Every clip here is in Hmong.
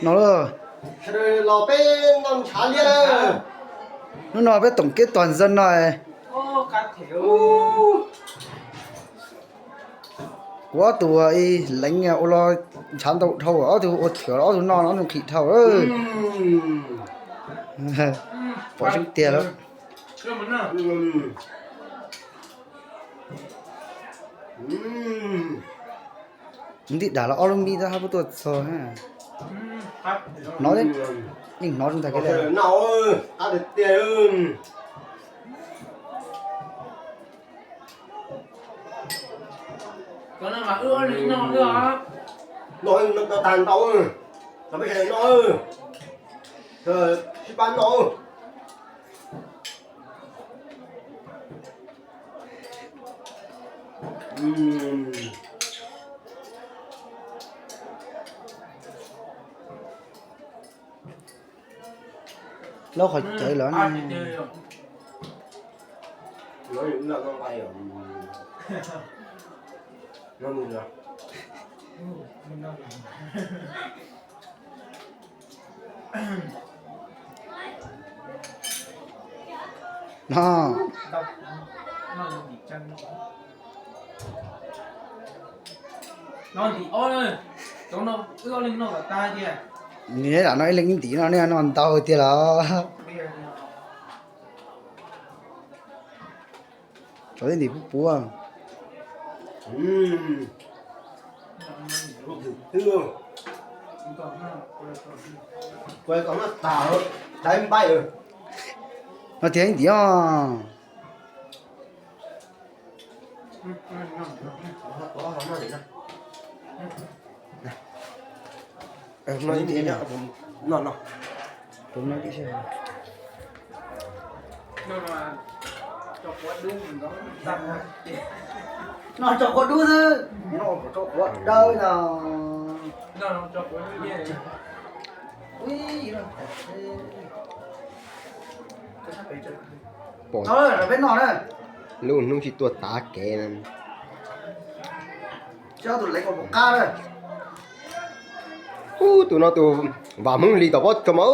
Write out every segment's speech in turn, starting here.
No los peb noj ntshav liab. Hnub no peb tổng kết toàn dân no. Kuv ob tug ib leeg ua los ntshav ntau dhau, ob tug ua thwm los ob tug noj ob tug nqhis dhau. Pom tseeb tiag lawm. Ntij dam los ob lub npib tab hab puab tuaj txog. Hnov, yeej hnov tag kiag li. Tag ntau, peb sawv daws noj, sib pab noj. Lawv qhov cawv los. No, neb lam noj ib leeg ib ntim no, nej noj ntau tiag los. Tsov ib ntim puab puab. No tiag ib ntim os. No tso quav dub xwb, no tso quav dawb no. Pom lub hnub tsis tuaj tav kev. Ub, tus no tus Vam Hmoob Lis tom pob tsuas mas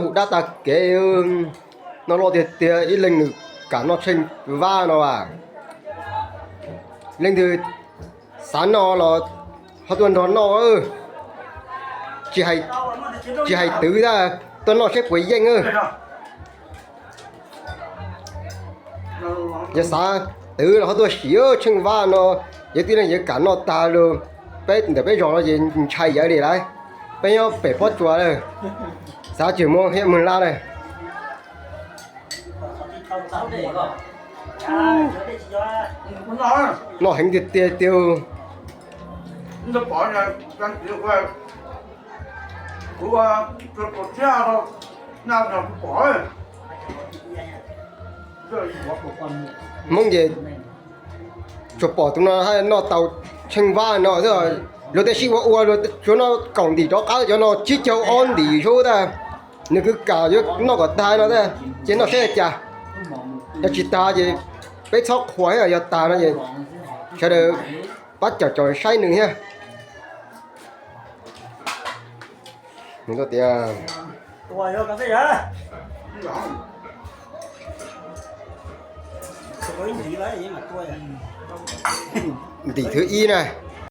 hu dab tag kev. Noj loj tiag tiag, ib leeg nws kam noj tsheej vab no as. Leej twg xav noj los ho tuaj nrog noj. Tsis hais twv, tuaj noj seb puas yeej. Yog xav twv los ho tuaj sim tsheej vab no, yog tib leeg yawv kam noj tag lawm. Peb ntawm peb zos no ces ntshai yawv li lawm. Peb nyob pem pob tsuas lawm, xav tsis muaj hiab mus lab lawm. Noj heev tiag tiag tiag. Hmoob ces tsuas pom tus no noj tau tsheej vab no xwb. Luag tej sib ua ua, luag tsuav noj kaum ntim rov qab, cov no tsib caug ob ntim sub tab. Nws kwv kam yuav noj kom tag no tab, ces noj saib cas. Yog tsis tag ces peb txhob qhuas, yog tag no ces sawv daws pab cawm cov saib nws thiab. Nws tias ntim thwv ib na.